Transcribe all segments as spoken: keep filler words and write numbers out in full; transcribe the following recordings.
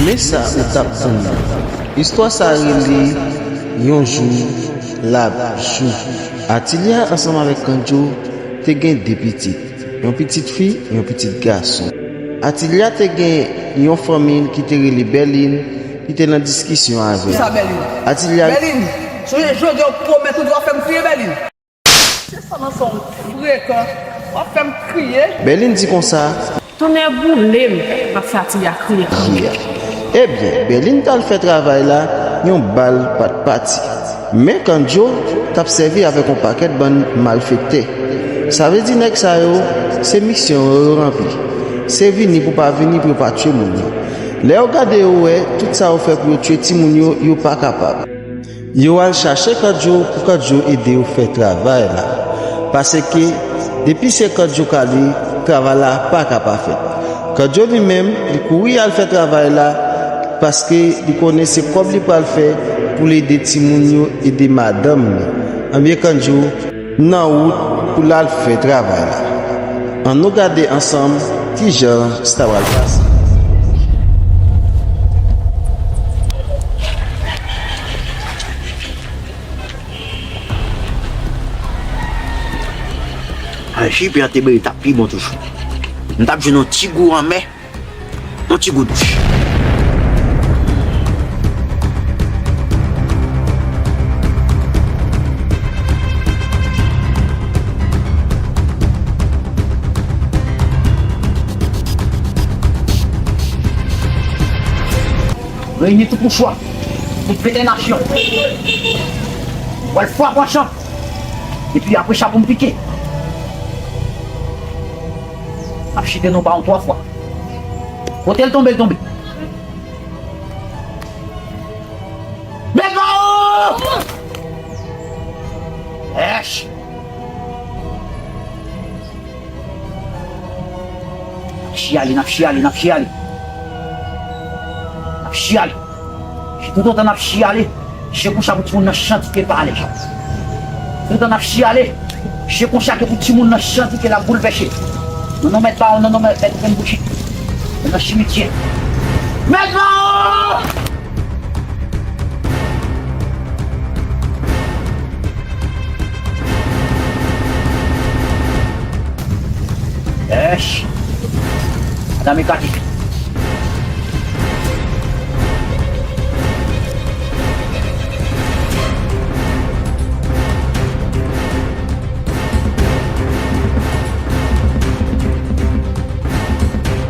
Men sa ou t ap tann nan. Istwa sa a rele Yon Jou l ap Jou. Atilya ansanm avèk Kandjo te gen de pitit, yon pitit fi, yon pitit gason. Atilya te gen yon fanmi l ki te rele Bèlin, ki te nan diskisyon avè l. Kisa Bèlin? Atilya. Bèlin, sonje jodi a w pwomèt ou di w ap fè m kriye, Bèlin. Se sa nan son frekan. W ap fè m kriye. Bèlin di konsa. Tonnè boule m, m ap fè Atilya kriye kanmenm. Ebyen, Bèlin t al fè travay la, yon bal pa t pati. Men Kandjo t ap sèvi avèk yon pakèt bann malfektè. Sa vle di nèg sa yo, se misyon yo yo ranpli. Se vini pou pa vini pou yo pa tchwe moun yo. Lè yo gade yo wè, tout sa yo fè pou yo tchwe timoun yo, yo pa kapab. Yo al chache Kandjo pou Kandjo ede yo fè travay la. Paske, depi se Kandjo k ale, travay la pa ka pa fèt. Kandjo li menm, li kouri al fè travay la, paske li konnen se kòb li pral fè pou l ede timoun yo, ede madanm li. Ebyen Kandjo nan wout pou l al fè travay la. Ann nou gade ansanm kijan sa pral pase. Ay, si pè an te bele, t ap pi bon toujou. M t ap jwenn yon ti gou anmè, yon ti gou dous. Reyini tout mouchwa, tout pete nasyon. W al frape yon chan. Epi apre cha pou m pike. N ap chite non pa yon twa fwa. Kote l tonbe, l tonbe. Mèt Mao! Èch! N ap chiyale, n ap chiyale, n ap chiyale. N ap chiyale. Si toutotan n ap chiyale, se konsa pou timoun nan chantike pale. Toutotan n ap chiyale, se konsa ke pou timoun nan chantike l ap boulvèse. Nan non Mèt Bawon, nan non Mèt Mèt Bouchit, nan simityè. Mèt Bawon! Èch! Madanm ekate.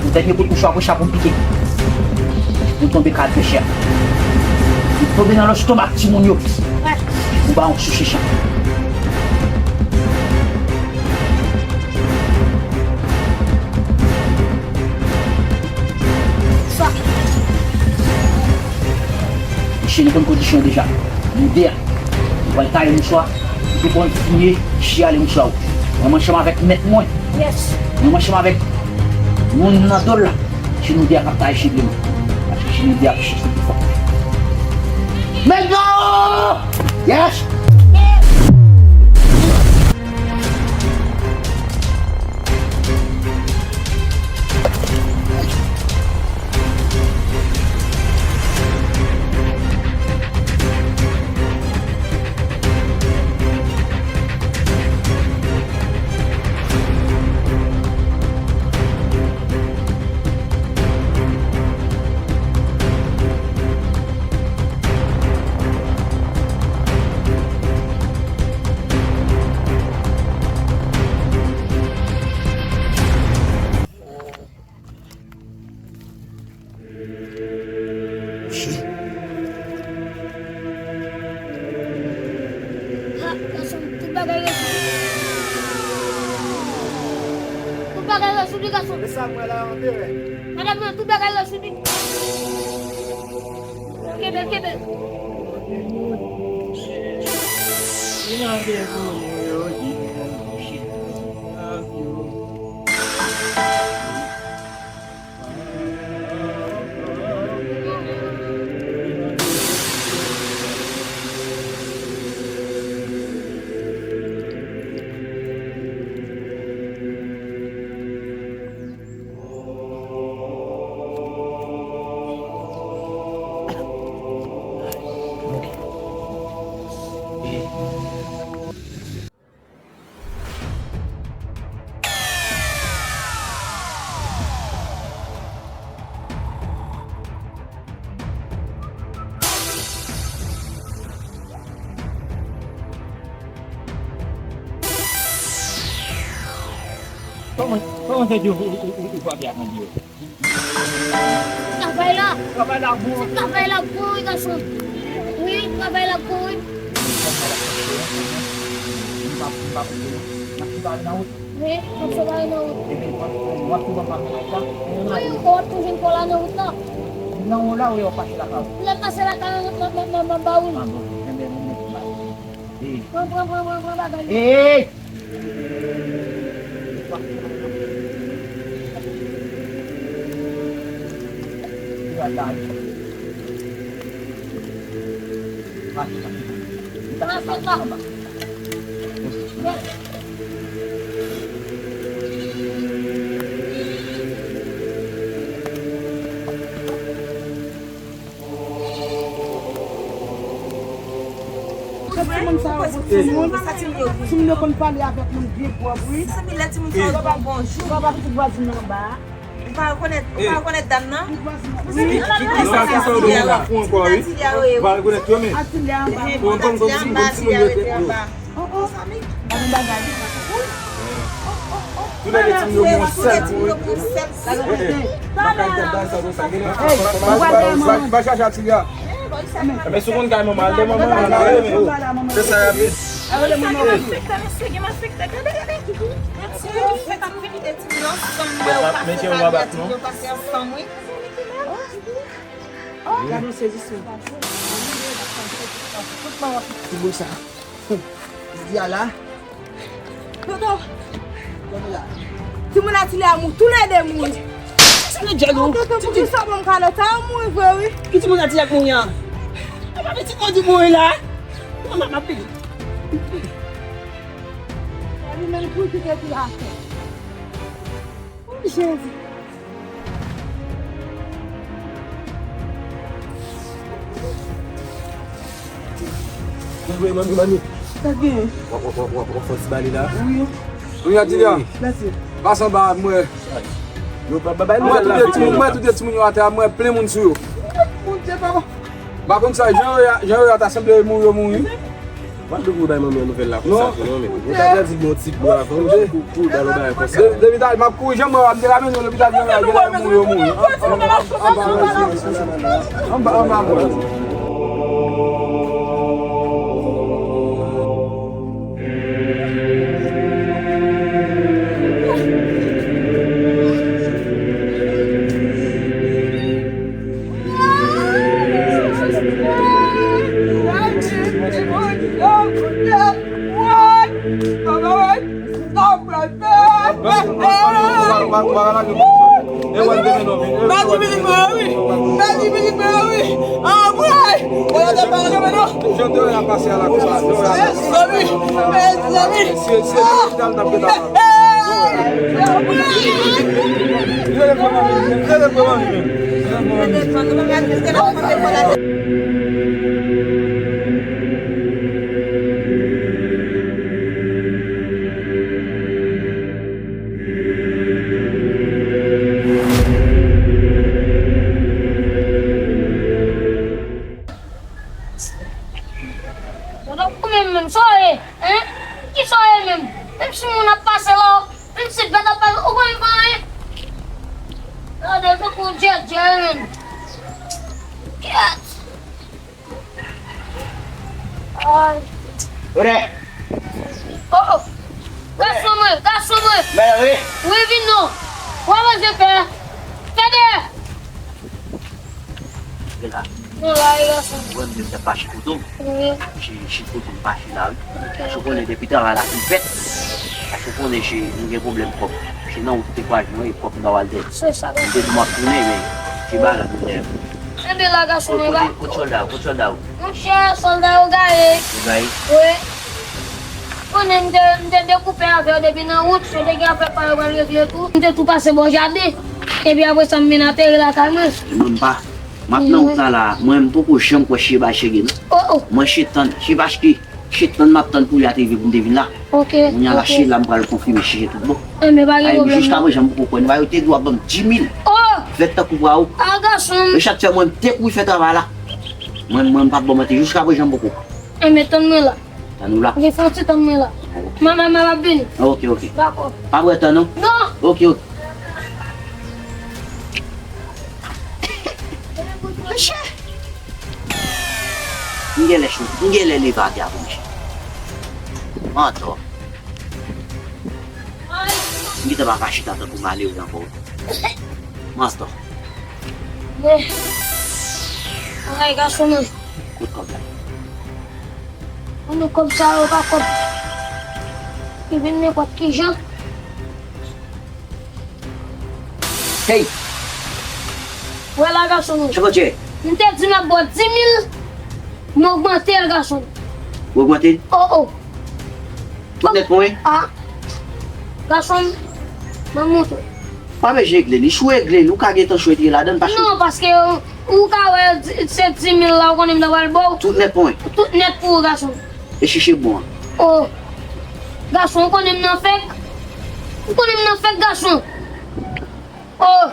Yon dènye kout mouchwa pou cha pou m pike. Pou tonbe ka trè chè. Pou tonbe nan lestomak timoun yo. Pou ba yon souche chan. Sa. Mesye, nou konn kondisyon deja. Nou de a. Nou pral taye mouchwa. Ou te konn fouye, chiyale mouchwa ou. Mwen ansanm avèk mèt mwen. Yes. Mwen ansanm avèk moun nan do l la. Se nou de a k ap taye cheve nou. Paske se nou de a ki chèche pi fò. Mèt Mao! Yes! Ha, gason, tout bagay rezoud. Tout bagay rezoud, wi, gason. E sa m wè la, anperè. Madanm nan, tout bagay rezoud, wi. Kenbe, kenbe. Kòman, kòman se di ou, ou, ou, ou, ou frape ak nèg yo? Travay la. Travay la bon. Se travay la bon, wi, gason. Wi, travay la bon, wi. M pa, m pa, m ap separe nan wout. Wi, m ap separe nan wout. Epi, w ap, w ap touvan pa fè sa. Wi, w ap toujou kò la nan wout la. Nan wout la, wi, w ap pase lakay ou. Lè m pase lakay, m, m, m, m, m ap ba ou. Ah, bon. Enben, mwen met bagay. Pran, pran, pran, pran, pran bagay. Hey! Timoun sa yo bon timoun. Timoun yo konn pale avèk moun byen pwòp, wi. Lè timoun sa yo di w bonjou. Papa pitit vwazin nan anba a. Ou pa rekonèt, ou pa rekonèt dam nan? Wi. Kisa, kisa yo dwe la fou ankò, wi? Ou pa rekonèt yo, men. Atilia anba. Ou konn, konn, konn, konn timoun yo tèt yo. Oh, oh. Gade bagay. Tou lè de timoun yo gon sèl pou yo. Eh, eh. Nan kay tèt bay sa konsa, genlè. Ba, ba, ba chache Atilia. Men si w konn kay manman, al de manman, al de manman. Se sa y ap di. Gen malfektè, mesye, gen malfektè. Gade, gade. Mesye, fèk ap fini de timoun yo ansanm, mwen, yo pase, yo pase ansanm, wi. Gade yon sezisman. Tout manman ki bo sa. Jodi a la. Toto. Timoun Atilia mouri. Tou lè de mouri. Sa nan djòl ou? Toto, poukisa bon kalòt sa mouri vre, wi. Ki timoun Atilia k mouri an? Apa pitit mwen di mouri la? Manman, m ap vini. Gade menm pou ki te di la. Oh, Jezi. Mami, mami, mami. Sa gen? W ap, w ap, w ap, w ap, w ap fè ti bale la? Wi. Wi, Atilia. Mèsi. Pase anba, mwen. Yo pa, pa bay nouvèl la. Mwen, tout de timoun, mwen, tout de timoun yo atè, mwen, plen moun sou yo. Bondye, papa. M pa konn sa, jan yo ye a, jan yo ye a ta sanble mouri, yo mouri. Mwen dwe pou bay manmi an nouvèl la konsa tou non, men. Ou ta pral di l yon ti bwa avan, ou pou, pou l ba l yon bagay konsa. De-, depi talè, m ap kouri, jan mwen, m te ka mennen w lopital, jan mwen, jan mwen mouri, yo mouri. Anba, anba, anba, anba. Pèdi pitit mwen wi. Pèdi pitit mwen wi. Anmwey. Mwen la te pa renmen non. Mezanmi. Mezanmi. Mwen tankou menm, menm, sa w ye, hein? Kisa w ye menm? Menm si moun ap pase la, menm si bèt ap pase, ou pa menm fè anyen. Gade, tankou djèdjè menm. Kèt. Ay. Odè. Oh, oh. Gason mwen, gason mwen. Mèt wi. Wi, vin non. W ap manje fè. Fè dèyè. Vin la. Non, la, e gason. Mwen, mwen, se pa chikoto. Wi. Chi-, chikoto, m pa chi la, wi. Ok, ok. Paske w konnen depi travay la fin fèt. Paske w konnen, chi, nou gen pwoblèm kòb. Chi nan wout te kwaze mwen, e kòb m pa wè l dèyè. Se sa, m te di m ap tounen, men, chi bagay m dèyè. Enben la, gason mwen, ba. Kot, kot, kot sòlda yo, kot sòlda yo? Monchè, sòlda yo gaye. Yo gaye? Wi. Konnen m te, m te dekoupe avè yo depi nan wout, yo te gen afè pa yo pral regle tou. M te tou pase bò jaden. Epi apre sa, m vin ateri lakay mwen. Mwen m pa, m ap nan wout la la, mwen m poko janm kwè Cheba Chege non. Oh, oh. Mwen Chetàn, Cheba Chege. Chetàn m ap tann pou li a te rive pou m te vin la. Ok. Kounye a la, ok. Chela m pral konfime Chege tout bon. Enben, pa gen pwoblèm non. Jiska prezan m poko kwè. Nou pa yo te dwe ap ban m dis mil. Oh! Vèt tankou bra w. Ah, gason m. E chak fè mwen m te kouri fè travay la. Mwen, mwen m p ap ban w manti. Jiska prezan m poko. Enben, tann mwen la. Tann ou la. Gen fè yon ti tann mwen la. Manman, manman ap vini. Ok, ok. Dakò. Pa pran tan non. Non. Ok, ok. Mesye! M genlè cho, m genlè leve atè a pou m chita. Mantò. M gentan pa ka chita tankou malere ankò. Mantò. Men, bagay gason mwen. Kote kòb la? Konnen kòb sa yo pa kòb ki vin nenpòt ki jan. Hey! Wè la gason mwen. Chèf Antye. M te di m ap ba w di mil, m ogmante l gason. Ou ogmante l? Oh, oh. Tout nèt pou mwen? Ah. Gason m, ban m montre w. Pa bezwen regle li. Si w regle li, ou ka gentan chwe tou ladan l, pa chwe. Non, paske ou, ou ka wè di- se di mil la, ou konnen m ta pral ba w. Tout nèt pou mwen? Tout nèt pou ou, gason m. E chiche bon an? Oh. Gason, ou konnen m nan fèk? Ou konnen m nan fèk, gason? Oh.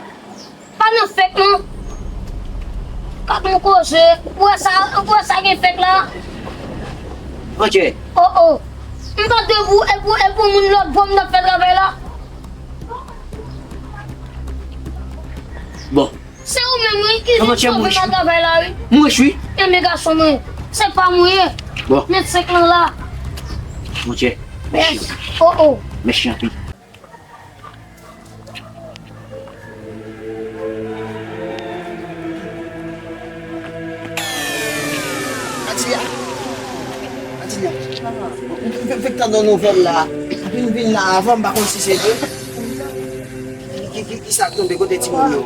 Pa nan fèk non. Gad yon koze. Ou wè sa, ou wè sa gen fèk la? Ok. Oh, oh. M pa t dwe pou, e pou, e pou moun lòt bò m t ap fè travay la. Bon. Se ou menm wi ki vin sove m nan travay la wi. M wich wi. Enben gason mwen, se pa mwen ye. Bon. Met senk lan la. Monchè. Yes. Oh, oh. Mèsi anpil. Atilia. Atilia. Ou fèk tande yon nouvèl la. Vin, vin la avan, m pa konn si se vre. Ki, ki, ki, ki sa k tonbe kote timoun yo?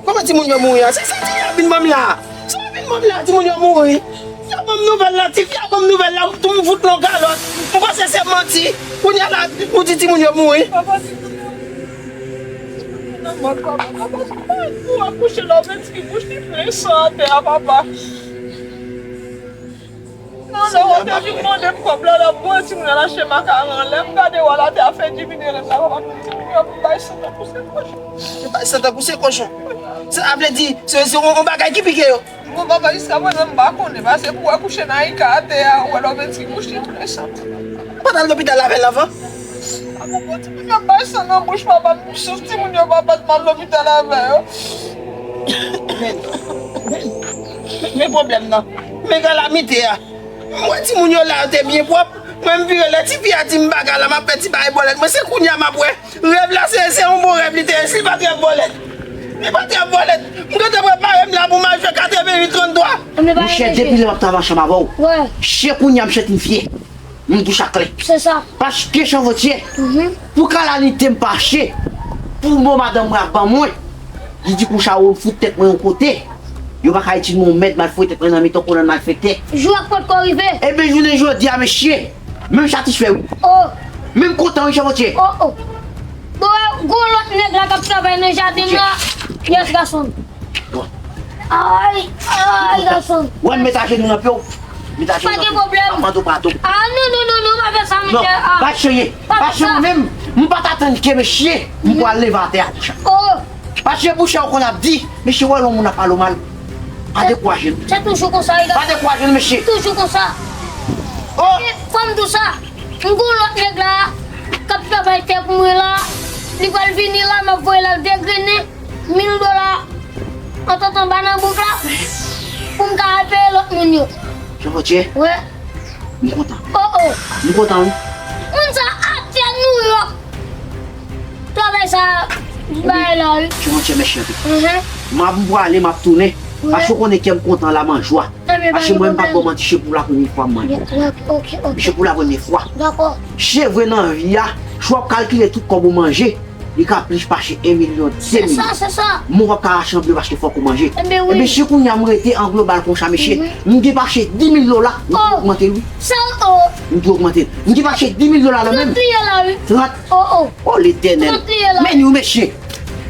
Kòman timoun yo mouri an? Se sa Atilia vin ban m la. Sa w vin ban m la, timoun yo mouri. Sa ban m nouvèl la, tifi a ban m nouvèl la, m tou m fout l yon kalòt. M panse se manti. Kounye a la, ou di timoun yo mouri. Papa, timoun yo mouri. Nan mòd, papa, papa, papa, pou akouche la, ou vin di bouch li plen san atè a, papa. Non, non, ou te vin mande m kòb la, la, pou timoun al achte makaron. Lè m gade w a la, te a fè divine rèv la, papa, pou timoun yo, pou bay san tankou se kochon. Pou bay san tankou se kochon. Sa vle di, se, se yon, yon bagay ki pike yo. Bon, papa, jiska prezan, m pa konnen. Paske pou akouche nan Ayika atè a, ou wè lòventi bouch li plen san. Ou pa t al lopital avè l anvan? Papa, bon, timoun yo bay san nan bouch, papa, m souf timoun yo, papa, t m al lopital avè yo. Men, men, men pwoblèm nan. Men kalamite a. M wè timoun yo la, yo te byen pwòp. Mwen, m vire lè tifi a di m bagay la, m ap fè ti bagay bòlèt. Mwen, se kounye a m ap wè. Rèv la, se, se yon bon rèv li te ye. Si li pa t rèv bòlèt. Li pa t rèv bòlèt. M gentan prepare m la pou m al jwe katreven uit trannntwa. Monchè, depi lè m ap travay ansanm avè w, se kounye a m santi m fyè. M bouch a klè. Se sa. Paske, Chanvotye, pou kalamite m pa achte, pou mo madanm mwen ap ban mwen, li di konsa, yo fout tèt mwen yon kote. Yo pa ka itilize yon mèd, m al foure tèt mwen nan mitan kolonn malfektè. Jou a potko rive. Ebyen, jounen jodi a, mesye, men m satisfè, wi. Oh. Men m kontan, wi, Chanvotye. Oh, oh. Bon, gon lòt nèg la k ap travay nan jaden m la. Yes, gason. Bon. Ay, ay, gason. Wè, m met ajenou nan pye w. Met ajenou nan pye w. Pa gen pwoblèm. Pato, pato. Ah, non, non, non, non, pa fè sa, mesye. Ah. Pa cheye. Pa cheye mwen menm. M pa t atann ke mesye. M pral leve atè a konsa. Oh. Paske bouch a w konn ap di, mesye, wè lè yon moun ap pale w mal. Pa dekouraje l. Se toujou konsa, wi, gason. Pa dekouraje l, mesye. Toujou konsa. Oh. Fò m di w sa. M gon lòt nèg la k ap travay tè pou mwen la. Li pral vini la, m ap voye l al degrennen mil dola antant anba nan bouk la pou m ka al peye lòt moun yo. Chanvotye? Wi. M kontan. Oh, oh. M kontan, wi. Moun sa atè Nouyòk. Travay sa bay la, wi. Chanvotye, mèsi anpil. Mhm. M ap, m prale, m ap tounen. Wi. Paske w konnen kè m kontan la, m an jwa. Paske mwen, m p ap ba w manti, se pou la premye fwa m manje. Wi, wi, ok, ok. Se pou la premye fwa. Dakò. Se vre nan vi a, si w ap kalkile tout kòb ou manje, li ka plis pase en milyon, de milyon. Se sa, se sa. Men w p ap ka rasanble paske fòk ou manje. Enben wi. Enben si kounye a m rete an global konsa, mesye, m gen pase dis mil dola, m tou ogmante l, wi. Sa, oh. M tou ogmante l. M gen pase dis mil dola nan men m. Trant li ye la, wi. Trant. Oh, oh. Oh, Letènèl. Trant li ye la. Men nou, mesye.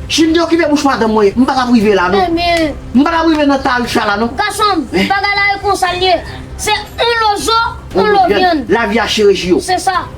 Si m te okipe bouch madanm mwen, m pa t ap rive la, non. Enben. M pa t ap rive nan tarif sa la, non. Gason m, bagay la e konsa l ye. Se yon lo zo, yon lo vyann. Lavi a chiriji yo. Se sa.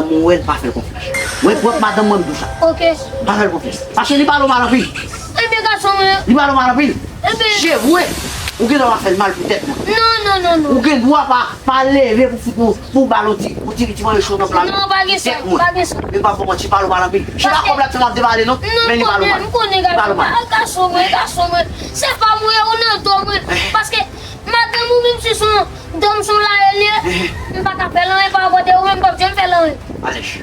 madanm mwen, wè l, pa fè l konfyans. Wè pwòp madanm mwen, m di w sa. Ok. Pa fè l konfyans. Paske li pale w mal anpil. Ebyen, gason mwen. Li pale w mal anpil. Ebyen. Se vre. Ou gen dwa pa fè l mal pou tèt mwen. Non, non, non, non. Ou gen dwa pa, pa leve pou fout mwen, pou ba l yon ti, yon ti, ti manje cho nan pla. Non, pa gen sa, pa gen sa. Men pa fè manti, pale w mal anpil. Se pa kòb la ki fè m ap debale, non. Men li pale w mal. M konnen, gason mwen. Gason mwen, gason mwen. Se pa mwen, ou nan do mwen. Paske madanm ou menm si son dòm son la e li ye, m pa ka fè l anyen pa rapò de ou menm, m p ap janm fè l anyen. Alèz,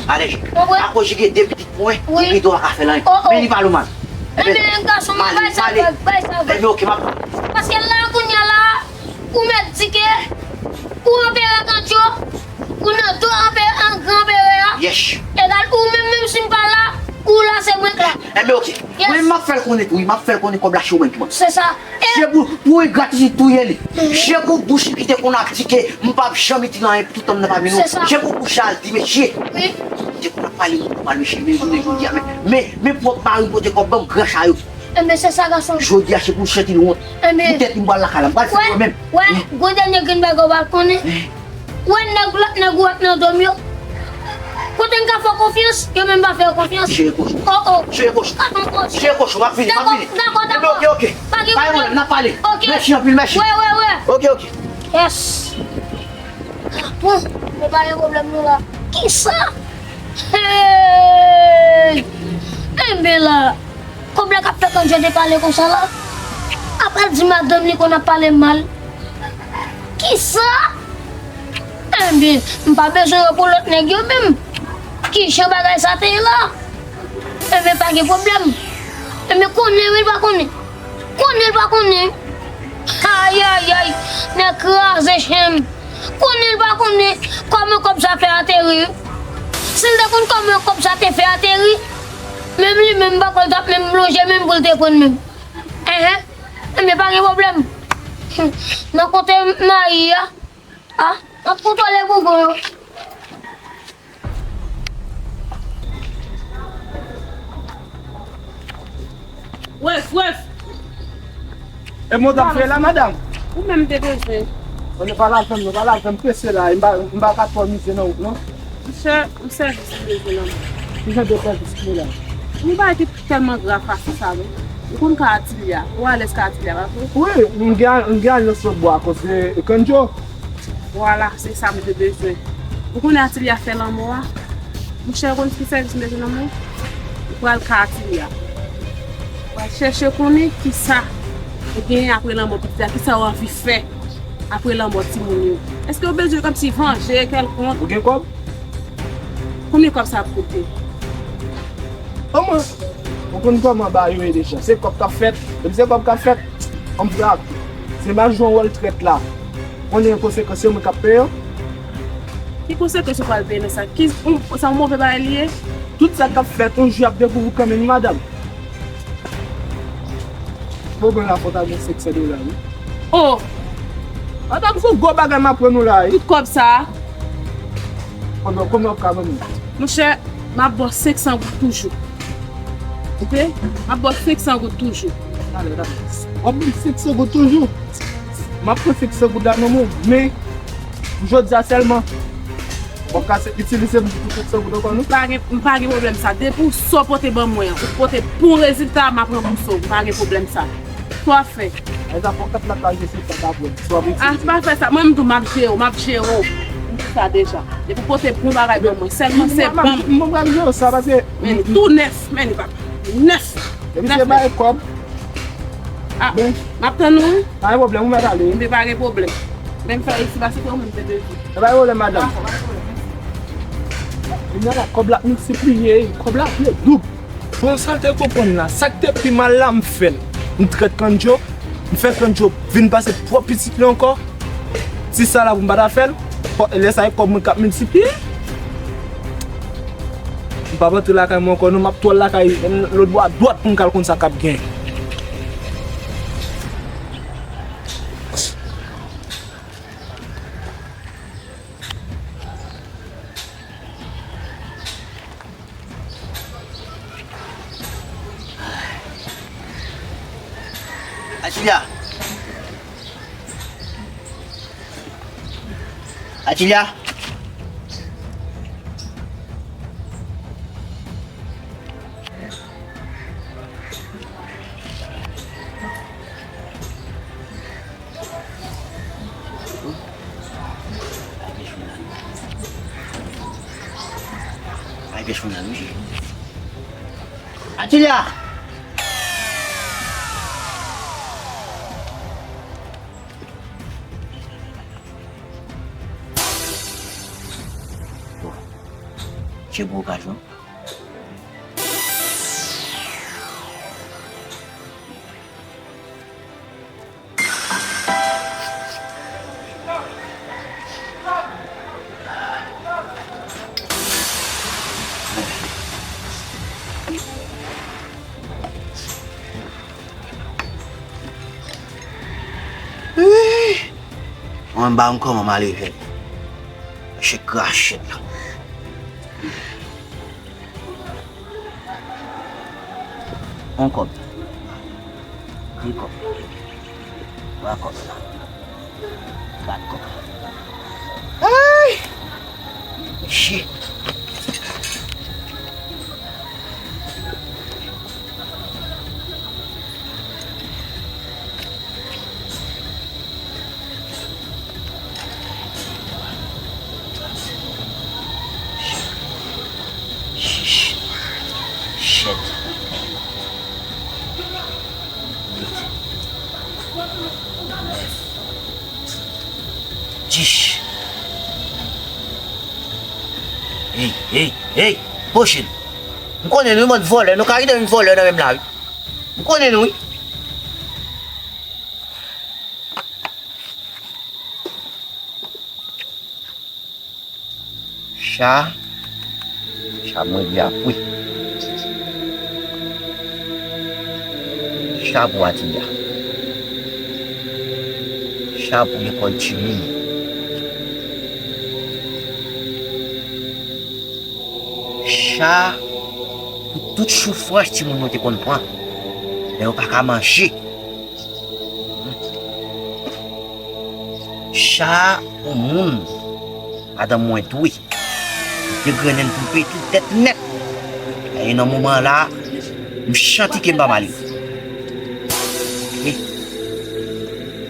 alèz. Akoz li gen de pitit mwen, ou pito pa ka fè l anyen. Men li pale w mal. Ebyen, gason mwen, bay sa vag, bay sa vag. Ebyen, ok, m ap pale. Paske la, kounye a la, ou mèt di ke ou anperè Kandjo, ou nan do anperè, an gran anperè a. Yes. Egal, ou menm, menm si m pa la, ou la, se mwen k la. Ebyen, ok. Yes. Mwen, m ap fè l konnen tou, wi, m ap fè l konnen kòb la se ou menm ki ban. Se sa. Se pou, pou egratitid touye li. Se pou bouch li ki te konn ap di ke m p ap janm itil anyen pou tout tan m nan pami nou. Se sa. Se pou bouch la al di mesye. Wi. Li te konn ap pale moun mal mesye, men jounen jodi a, men, men, men pwòp mari m pote kòb ban m gras a yo. Enben, se sa, gason. Jodi a, se pou l santi l wont. Enben. Poutèt li m pral lakay la, m pral fè yo menm. Wè, wè, gwo dènye grenn bagay ou pral konnen. Wè nèg lòt nèg ou wè k nan do m yo. Kote m ka fè w konfyans, yo menm pa fè w konfyans. Cheri kochon. Oh, oh. Cheri kochon. Ka fè w konfyans. Cheri kochon, m ap vini, m ap vini. Dakò, dakò, dakò. Enben, ok, ok. Pa gen pwoblèm, n ap pale. Ok. Mèsi anpil, mèsi. Wè, wè, wè. Ok, ok. Yes. Bon, men pa gen pwoblèm non la. Kisa? Hey! Enben la. Kòb la k ap fè Kandjo te pale konsa la. Apral di madanm li konn ap pale mal. Kisa? Enben, m pa bezwen yo pou lòt nèg yo menm. Kijan bagay sa te ye la? Enben, pa gen pwoblèm. Enben, konnen wi, l pa konnen. Konnen l pa konnen. Ayayay, nèg kraze chen m. Konnen l pa konnen kòman kòb sa fè ateri. Si l te konn kòman kòb sa te fè ateri, menm li menm m pa kwè l t ap menm lonje menm pou l te pran menm. Enhen. Enben, pa gen pwoblèm. Nan kote mayi a, a, m ap kontwole bougon yo. Wef, wef! E mwen t ap fè la, madanm? Ou menm te bezwen. Mwen pa la fè m, mwen pa la fè m prese la, e m pa, m pa ka twò mize nan wout, non. Monchè, yon sèvis m bezwen nan men w. Ki jan de sèvis ki la? Yon bagay ki tèlman grav pase sa, non. Ou konn ka Atilya, ou alèz ka Atilya, pa vre? Wi, m gen, m gen alyans sot bò akoz de Kandjo. Vwala, se sa m te bezwen. Ou konnen Atilya fè lanmò a? Monchè, ou konn ki sèvis m bezwen nan men w? Ou pral ka Atilya. Ou pral chèche konnen kisa ou genyen apre lanmò pitit la, kisa ou anvi fè apre lanmò timoun yo. Èske ou bezwen kòmsi vanje kèlkonk? Ou gen kòb? Konbyen kòb sa ap koute? Omwen, ou konn kòman bagay yo ye deja. Se kòb k ap fèt. Depi se kòb k ap fèt, ann frape. Se m al jwe yon wòl trèt la. Konnen konsekans yo, mwen k ap peye yo. Ki konsekans ou pral peye nan sa? Ki, yon, sa yon move bagay li ye? Tout sa k ap fèt, yon jou y ap dekouvri kanmenm, wi, madanm. Ou gen la fò ta gen senk san dola, wi. Oh! Madanm, se yon gwo bagay m ap pran nou la, wi. Tout kòb sa a. Konbyen, konbyen w ap ka ban mwen? Monchè, m ap ba w senk san goud toujou. Oke? M ap ba w senk san goud toujou. Talè, talè. W ap ban m senk san goud toujou? M ap pran senk san goud la nan men w, men pou jodi a sèlman. W ap ka se itilize m pou senk san goud ankò, non? M pa gen, m pa gen pwoblèm sa. Depi w sa w pote ban mwen an, ou pote bon rezilta, m ap ranbouse w. M pa gen pwoblèm sa. Sa w ap fè? Ay, sa fò kat la pa jwe se sa, pa pran. Sa w ap itilize. Ah, pa fè sa. Mwen, m tou, m ap jere w, m ap jere w. M di sa deja. Depi w pote bon bagay ban mwen, sèlman se ban m. Mwen, mwen, mwen, mwen pral jere w sa, paske. Men li tou nèf, men li papa. Nèf. Depi se bay kòb. Ah, m ap tann ou, wi. Pa gen pwoblèm, ou mèt ale. M te pa gen pwoblèm. Men m fè isi, paske ou menm te depi. Pa gen pwoblèm, madanm. Kounye a la, kòb la ap miltipliye, kòb la ap vin doub. Bon, sa l te konprann la, sa k te pi mal la, m fè l. M trèt Kandjo, m fè Kandjo vin pase pwòp pitit li ankò. Ti sa la pou m pa ta fè l, lè sa e kòb mwen k ap miltipliye. M p ap antre lakay mwen ankò non, m ap twòl lakay lòt bò a dwat pou m k al konn sa k ap gen. Atilya! Atilya! Ay, pèch moun nan, wi. Atilya! Bon. Se bon okazyon. Mwen ba m kòman m ale fè. Chèk krachèt la. On kòb. De kòb. Twa kòb. Kat kòb. Ay! Shit. Shit. Shit. Uit. Nèf. Dis. Hey, hey, hey, poche nou. M konnen nou bann vòlè, nou ka kite vin vòlè nan menm la, wi. M konnen nou, wi. Cha, cha mwen di apre. Cha pou Atilya. Cha pou lekòl timoun. Cha pou tout soufrans timoun yo te konn pran lè yo pa ka manje. Cha pou moun madanm mwen touye. M te grennen pou l peye tout dèt nèt. E nan moman la, m santi ke m pa malere. Wi.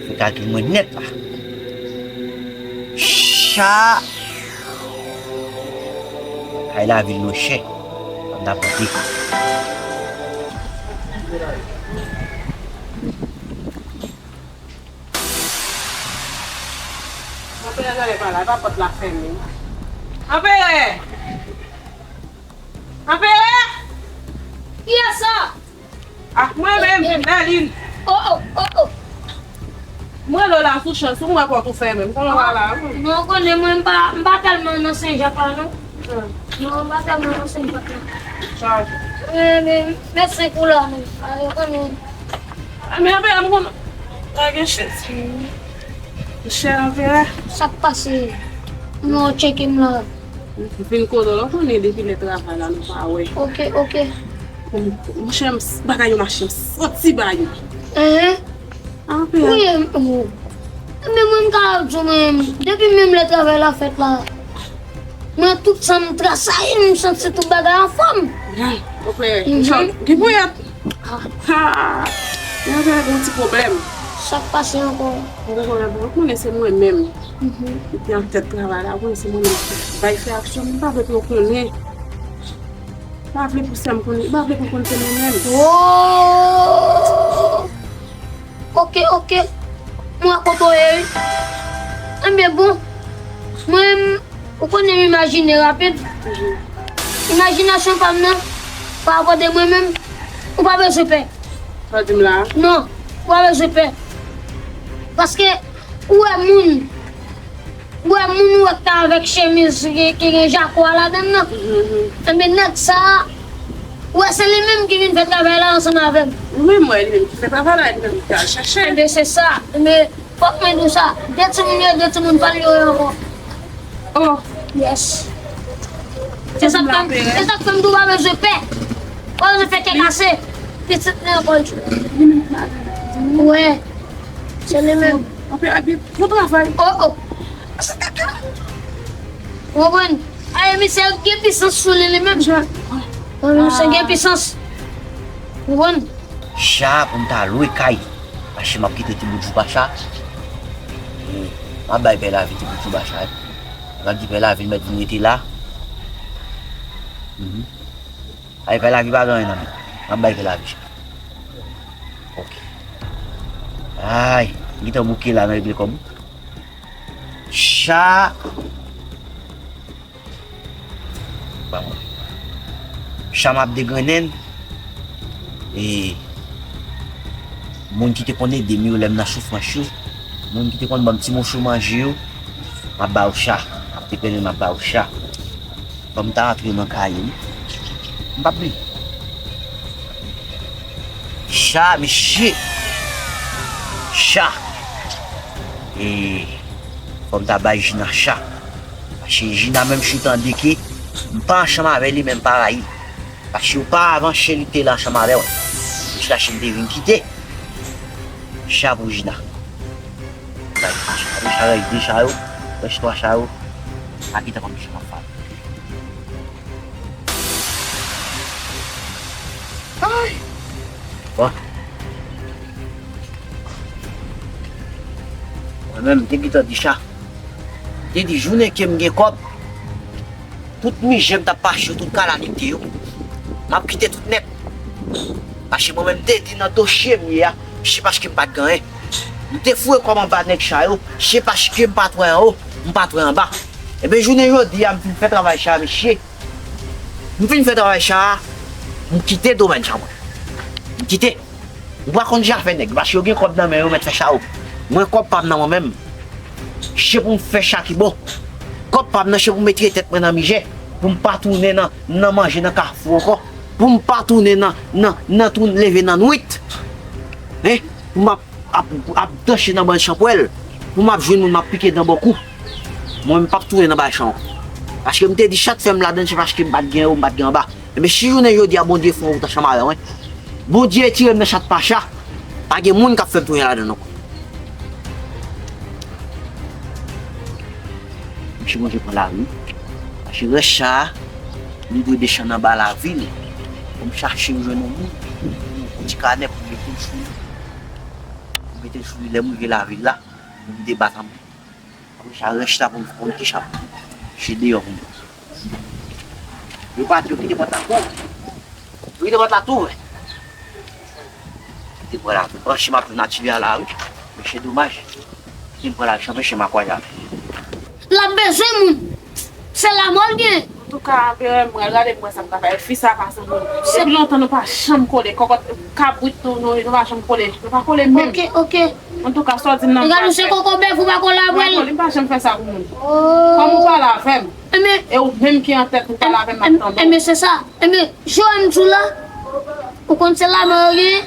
Fè kalkil mwen nèt la. Cha. Kay lavil yo chè. Ann apòte. Anperè, gade pa la, epa pòt la fèmen. Anperè! Anperè! Kiyès sa? Ah, mwen menm, Bèlin. Oh, oh, oh, oh. Mwen rele w la sou chans, ou wè pòt ou fèmen, m konnen w pa la, wi. Non, ou konnen mwen, m pa, m pa tèlman nan Sen Jak la, non. Hmm. Non, m pa tèlman nan Sen Jak la. Chaje. Men, men, mèsi pou la, men. Ah, ou konnen. A, men anpè, m konn pa gen chans. Monchè, anpè. Sa k pase? Mwen tcheke m la. M vin kote w la, w konnen depi lè travay la, nou pa wè. Ok, ok. Monchè, m s- bagay yo mache, m santi ba yo. Enhen. Anpè. Wi, m- oh. Men mwen, m ka di w, mwen, depi menm lè travay la fèt la, mwen, tout san m trasayi, m santi tout bagay anfòm. Monchè, gen ponyèt. Ha! Mwen gen yon ti pwoblèm. Sa k pase ankò? Mwen gen pwoblèm, ou konnen se mwen menm ki te an tèt travay la, ou konnen se mwen menm ki bay fè aksyon, m pa vle pou yo konnen. M pa vle pou sè m konnen, m pa vle pou l konn se mwen menm. Oh! Ok, ok. Mwen kote w ye, wi. Enben, bon. Mwen, ou konnen m imajine rapid. Imajinasyon pa m nan, pa rapò de mwen menm, ou pa bezwen pè. Sa w di m la? Non, ou pa bezwen pè. Paske, ou wè moun, ou wè moun ou wè k ta avèk chemiz ki, ki gen jako a ladan l nan. Enben, nèg sa a, ou wè se li menm ki vin fè travay la ansanm avè m. Ou menm wè li menm ki fè travay la, li menm ki al chèche. Enben, se sa. Enben, fòk mwen di w sa. De timoun yo, de timoun pa l yo ankò. Oh. Yes. Se sa k fè m, se sa k fè m di w pa bezwen pè. Pa bezwen fè kè kase. Pitit mwen ankò l. Li menm ki al. Wè. Se li menm. Anpè, anpè, bon travay. Oh, oh. Ou konprann? Aye, misye gen pisans sou li, li menm. Wi, misye gen pisans. Ou konprann? Cha pou m ta lwe kay. Paske m ap kite ti bout jou pa cha. E, m ap bay pè lavi ti bout jou pa cha. M ap di pè lavi l mèt vin rete la. Mhm. Ay, pè lavi pa gen anyen nan men. M ap bay pè lavi cha. Ok. Ay, m gentan bouke la nan regle kòb. Cha. Ban mwen. Cha m ap degrennen. E moun ki te konn ede m yo lè m nan soufrans yo, moun ki te konn ban m ti moso manje yo, m ap ba yo cha. M ap degrennen, m ap ba yo cha. Fò m ta antre nan kay yo, wi. M p ap bliye. Cha, mesye. Cha. E fò m ta bay Jina cha. Paske Jina menm si w tande ke m pa ansanm avè li, men m pa rayi l. Paske w pa avan cheri te la ansanm avè w. Jiskaske m te vin kite. Cha pou Jina. Bay Jina cha. Apre sa, rès de cha yo, rès twa cha yo, pa kite kòm sa m ap fè. Ay! Bon. Mwen menm, m te gentan di cha. M te di, jounen ke m gen kòb, tout mizè m t ap pase yo, tout kalamite yo, m ap kite tout nèt. Paske mwen menm, m te di nan dosye m ye a, se paske m pa t gen anyen. M te foure kòb anba nèg sa yo, se paske m pa t wè anwo, m pa t wè anba. Ebyen, jounen jodi a, m fin fè travay sa, mesye. M fin fè travay sa a, m kite domèn sa mwen. M kite. Ou pa konn zafè nèg, paske yo gen kòb nan men yo, mèt fè sa yo. Mwen, kòb pa m nan mwen menm. Se pou m fè sa ki bon. Kòb pa m nan, se pou m retire tèt mwen nan mizè. Pou m pa tounen nan, nan manje nan kafou ankò. Pou m pa tounen nan, nan, nan tounen leve nan nwit. Hein? Pou m ap, ap, ap danse nan bann chanpwèl. Pou m ap jwenn moun m ap pike dan bòkou. Mwen, m p ap tounen nan bagay sa ankò. Paske m te di chat fè m ladann, se paske m pa t gen wo, m pa t gen anba. Ebyen, si jounen jodi a Bondye fè yon wout ansanm avè mwen, Bondye retire m nan chat pa cha, pa gen moun k ap fè m tounen ladann ankò. Mesye, Bondye pran lari. Paske rès sa a, m dwe desann anba lavil pou m chache jwenn yon moun, yon ti kanè pou m mete l sou li. Pou m mete l sou li, lè m rive lavil la, pou m debat anpil. Apre sa, rès la pou m konn kisa pou m. Se deyò pou m. Yo pa di yo kite pòt la tou. Yo kite pòt la tou ouvè. Kite pòt la tou. Branche m ap jwenn atire a la, wi. Men se domaj. Kite pòt la, chanpe chemen a kwaze avè. L ap bezwen moun. Se lanmò l gen. Antouka, anperè, m pral gade pou m wè sa m ka fè. Fi sa pa sanble. Depi lontan nou pa janm kole. Kòkòt, kabrit tou, nou, nou pa janm kole. Nou pa kole menm. Ok, ok. Antouka, sa w di m nan. Gade, se koko bèf ou pa kole avè l. Li pa janm fè sa pou moun. Oh. Kòm ou pale avè m. Enben, e ou menm ki an tèt ou pale avè m, m ap tande w. Enben, se sa. Enben, jan m di w la, ou konn se lanmò yo genyen.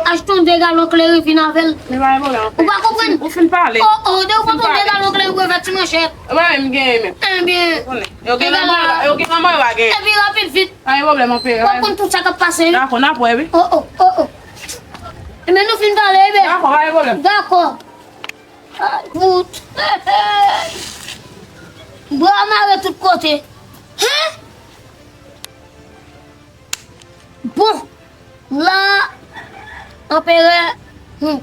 Achte yon de galon kleren vin avè l. Li pa gen pwoblèm. Ou pa konprann? Ou fin pale. Oh, oh, de ou pa pran de galon kleren pou fè ti manchèt. Ou pa menm genyen menm. Ebyen, yo gen lanmò, yo gen lanmò, yo pa genyen. Epi rapid vit. Pa gen pwoblèm, anpil. W ap konn tout sa k ap pase, wi. Dakò, n ap wè, wi. Oh, oh, oh, oh. Ebyen, nou fin pale, ebyen. Dakò, pa gen pwoblèm. Dakò. Ay, wout. Bra mare tout kote. Hen? Bon, la, anperè, hmm,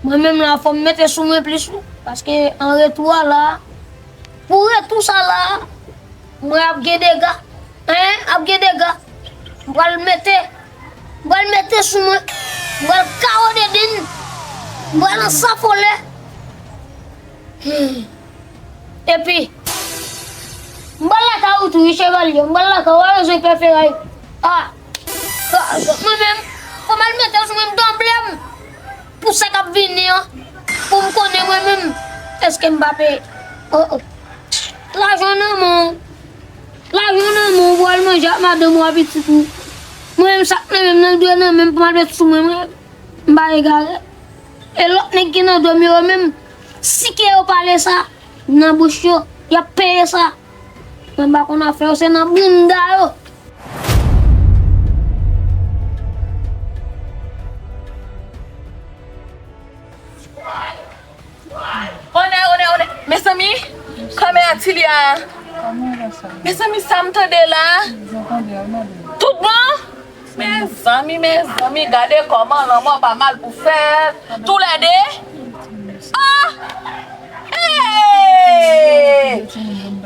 mwen menm la, fò m mete sou mwen plis, wi, paske an retou a la, pou retou sa la, mwen ap gen dega, en, ap gen dega, m pral mete, m pral mete sou mwen, m pral kawo dedenn, m pral ansafolè. Hmm. Epi, m pral lakay ou tou, wi, chevalye. M pral lakay ou, pa bezwen pè feray. Ah! Mwen menm, fò m al mete sou mwen, m tanble m pou sa k ap vini an, pou m konnen mwen menm, èske m pa peye. Oh, oh. Lajan nan men w. Lajan nan men w, pou al manje ak madanm ou ak pitit ou. Mwen menm, sa k nan men m nan, l dwe nan men m pou m al mete sou mwen, mwen. M pa egare. E lòt nèg ki nan do m yo menm, si ke yo pale sa nan bouch yo, y ap peye sa. Mwen pa konn afè yo, se nan bounda yo. Onè, onè, onè. Mezanmi, kòmè Atilia. Mezanmi, sa m tande la. Tout bon? Mezanmi, mezanmi, gade kòman lanmò pa mal pou fè toulède. Ah! Hey!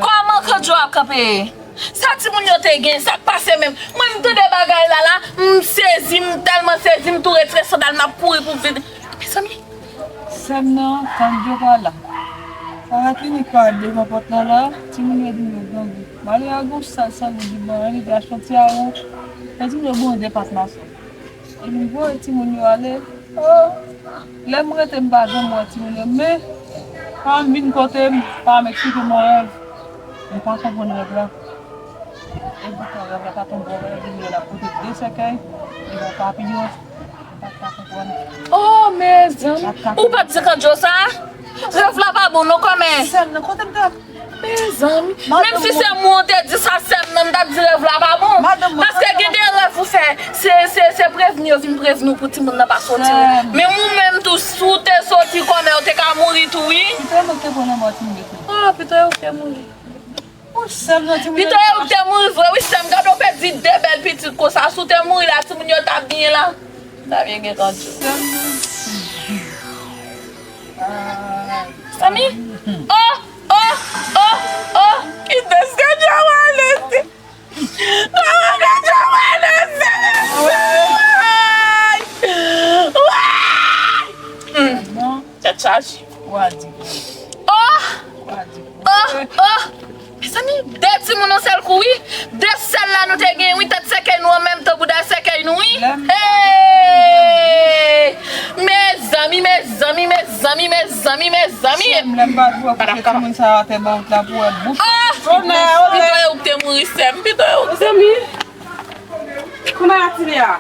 Kòman Kandjo ap kanpe? Sa timoun yo te gen, sa k pase menm? Mwen, m tande bagay la la, m sezi, m tèlman sezi, m tou retire sandal, m ap kouri pou vin. Mezanmi. Sè m nan, Kandjo pa la. Sa Ratinik pa devan pòt la la, timoun yo di m yo grangou. Malere a gon sal sal li di ban li te achte yon ti awo. Fè timoun yo bon de pat mason. Epi voye timoun yo ale. Oh, lè m rete m pa janm wè timoun yo, men pa m vin kote m, pa m eksplike m yon rèv. M pa konprann rèv la. E poutan rèv la pa t yon bon rèv, li wè l ap pote de sèkèy, li wè yon papiyon, m pa t ka konprann. Oh, mezanmi, ou pa t di Kandjo sa? Rèv la pa bon non, kòmè. Sè m nan, kote m t ap Mezanmi, menm si se mwen ou te di sa, sè m nan, m t ap di rèv la pa bon. Paske gen de rèv ou fè, se, se, se prevni yo vin prevni w pou timoun nan pa soti, wi. Men ou menm tou, si w te soti kòmè, ou te ka mouri tou, wi. Pito e mwen ki te pran lanmò timoun yo tou. Oh, pito e ou ki te mouri. Pito e ou ki te mouri vre, wi, sè m. Gade w pèdi de bèl pitit konsa. Si w te mouri la, timoun yo t ap byen la. T ap byen gen Kandjo. Sè m nan. Sami? Oh, oh, oh, oh. Kite Kandjo ale. Kòman Kandjo ale? Woy! Woy! Hmm. Tèt chaje. Oh! Oh, oh! Mezanmi, de timoun yon sèl kou, wi. De sèl la nou te gen, wi. Tèt sèkèy nou an menm tan bouda sèkèy nou, wi. Hey! Mezanmi, mezanmi, mezanmi, mezanmi, mezanmi. Sè m, lè m pa di w kouche timoun sa yo atè bò wout la pou wè bouch. Oh! Pito e ou ki te mouri, sè m. Pito e ou ki te mouri. Kòman Atilia?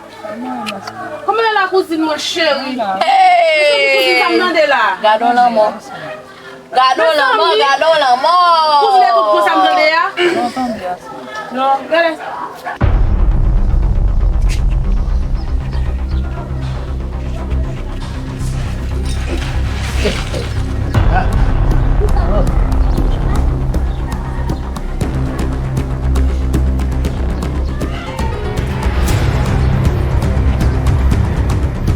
Kòman e la kouzin mwen cheri? Mezanmi, kouzin sa m tande la. Gadon lanmò. Gadon lanmò, gadon lanmò. Kouzin e tout bon sa m tande a? Non, tande a. Non, gade.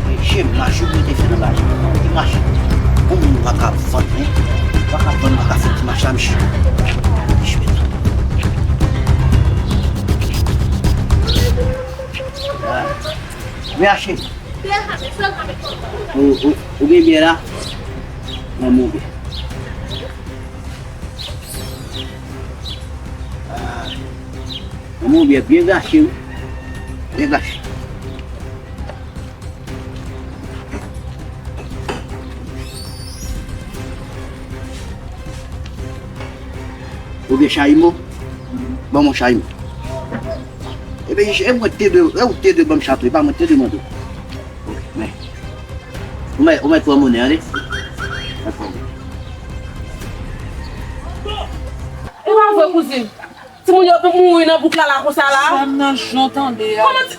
Mesye, mache pou te fè nan lajan. Li mache. Bon, moun pa ka vann, men. Pa ka vann, pa ka fè ti mache la, mesye. Mesye, men. Ah. Men achte. Ou, ou, ou gen byen la? Ban mwen byen. Ah. Ban mwen byen, byen gache, wi. Byen gache. Ou gen chayimo? Ban mwen chayimo. Ebyen, e mwen te dwe, e ou te dwe ban m chat ou, e pa mwen te dwe mande w. Ou mèt, ou mèt pran monnen an, wi. Mèt pran monnen. E pa vre, kouzin. Timoun yo mouri nan bouk la, la konsa la. Sè m nan jan w tande a. Kòman ti,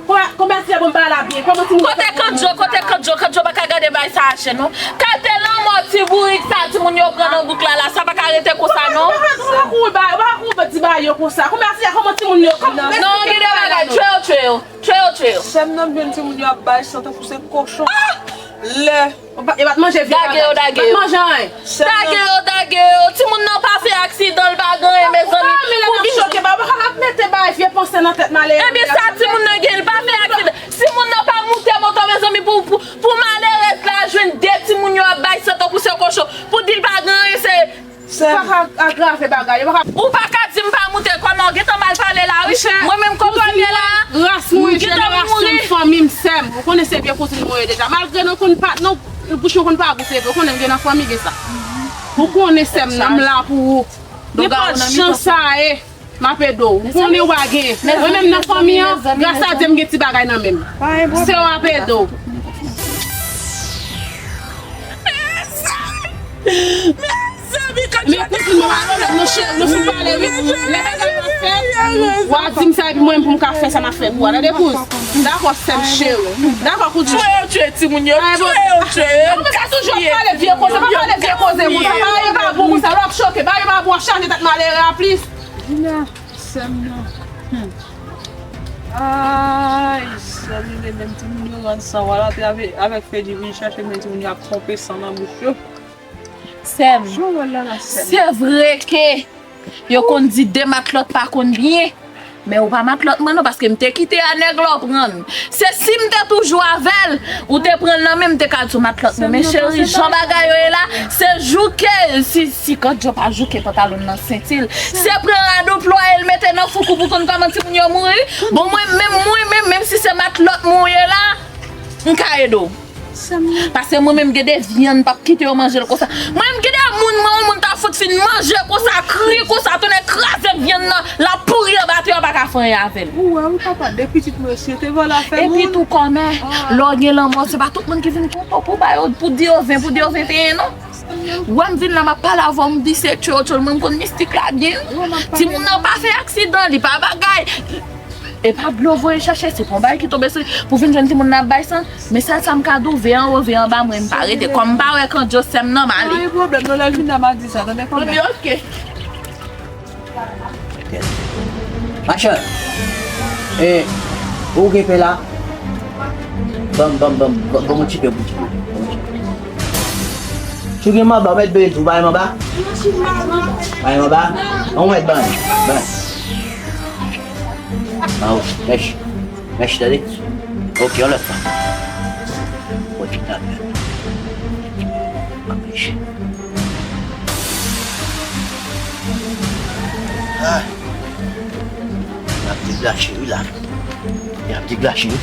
kòman, kòman ti bon ba la byen? Kòman timoun yo Kote fè Kandjo, kote Kandjo, Kandjo pa ka gade bay sa a, chè non. Kate lanmò ti bourik sa timoun yo pran nan bouk la, la, sa pa ka rete konsa non. Ou pa ka, ou pa ka kouri ba, ou pa ka kouri di ba yo konsa. Kòman ti, kòman timoun yo, kòman Non, gen de bagay, tchweyo, tchweyo, tchweyo, tchweyo. Sè m nan m jwenn timoun yo ap bay san tankou se kochon. Lè Ou pa, e pa t manje vye Dage yo, bagay. Dage yo. Pa t manje anyen. Dage yo, dage yo. Timoun nan pa fè aksidan, l pa gen anyen, mezanmi. Pou vin choke, ba, ou pa ka ap mete bay vye panse nan tèt malere. Ebyen, sa timoun nan gen, l pa fè aksidan. Si moun nan pa moute moto, mezanmi, pou, pou, pou malerèz la jwenn de timoun yo ap bay san tankou se kochon, pou di l pa gen anyen, se Ou pa ka agrave bagay, ou pa ka Ou pa ka di m pa moute, kòman w gentan mal pale la, wi. Monchè, Mwen menm kote w ye la, ras mwen, m gentan mouri. Jenerasyon fanmi m, sè m. Ou konnen se vye kouzin mwen ye deja. Malgre nou konn pa, nou, bouch nou konn pa gou, se vre. Ou konnen m gen nan fanmi, gen sa. Ou konnen sè m nan, m la pou ou. Nenpòt jan sa ye, m ap ede w. Ou konnen w pa genyen. Mwen menm nan fanmi an, gras a Dye, m gen ti bagay nan men m. Se w ap ede w. Men kouzin mwen, nou cheri, nou fin pale, wi. Lè bagay la fèt, w a di m sa, epi mwen menm pou m ka fè sa m ap fè pou w. Tande, kouz? Dakò, sè m cheri. Dakò, kouzin. Tchweyo, tchweyo, timoun yo, tchweyo, tchweyo. Ou pa toujou ap pale vye koze, pa pale vye koze, kouz. Bagay yo pa bon konsa, lè w ap choke, bagay yo pa bon, w ap chaje tèt malere a plis. Jina, sè m nan. Hmm. Ay, sè m, li menm timoun yo rann san w al antre avè-, avèk Fedi vin chache, men timoun yo ap ponpe san nan bouch yo. Sè m, Jan w wè l la, la, sè m. Se vre ke yo konn di de matlòt pa konn byen, men ou pa matlòt mwen non, paske m te kite a nèg la w pran l. Se si m te toujou avè l, ou te pran l nan men m, m te ka di w matlòt mwen. Men cheri, jan bagay yo ye la, se jouke, si, si Kandjo pa jouke pantalon nan senti l, se pran rad ou plwaye l mete nan foukou pou konn kòman timoun yo mouri. Bon, mwen menm, mwen menm, menm si se matlòt mwen ou ye la, m ka ede w. Paske mwen menm gen de vyann m p ap kite yo manje l konsa. Mwen menm gen de moun, mwen, yon moun ta fout fin manje konsa, kri konsa, tonnè kraze vyann nan, l ap pouri anba tè, yo pa ka fè anyen avè l. Ou wè, wi, papa, de pitit mwen, si yo te vòlè afè moun. Epi tou kòmè, lè w gen lanmò, se pa tout moun ki vin pran po pou ba yo, pou di yo ven, pou di yo venteyen, non. Wè m vin la, m ap pale avè w, m di se tchotcho, mwen m konn mistik la byen. Timoun nan pa fè aksidan, li pa bagay. E pa dlo voye chache, se pa yon bagay ki tonbe sou li. Pou vin jwenn timoun nan ap bay san. Men sèl sa m ka di w, veye anwo, veye anba, mwen m pa rete. Kòm m pa wè Kandjo sè m nan, m ale. Pa gen pwoblèm, non, lè l vin la, m a di sa, tande kòmè. Ebyen, oke. Machann, e, ou gen pen la? Ban m, ban m, ban m, ban m yon ti pen pou ti pen. Si w gen manba, ou mèt benyen tou, bay manba. Bay manba. Ou mèt ban, ban. Ban ou, mèch. Mèch, tande. Oke, yon lòt fwa. Pwofite avè l. Anpeche. Ah. Y ap deglache wi la. Y ap deglache wi.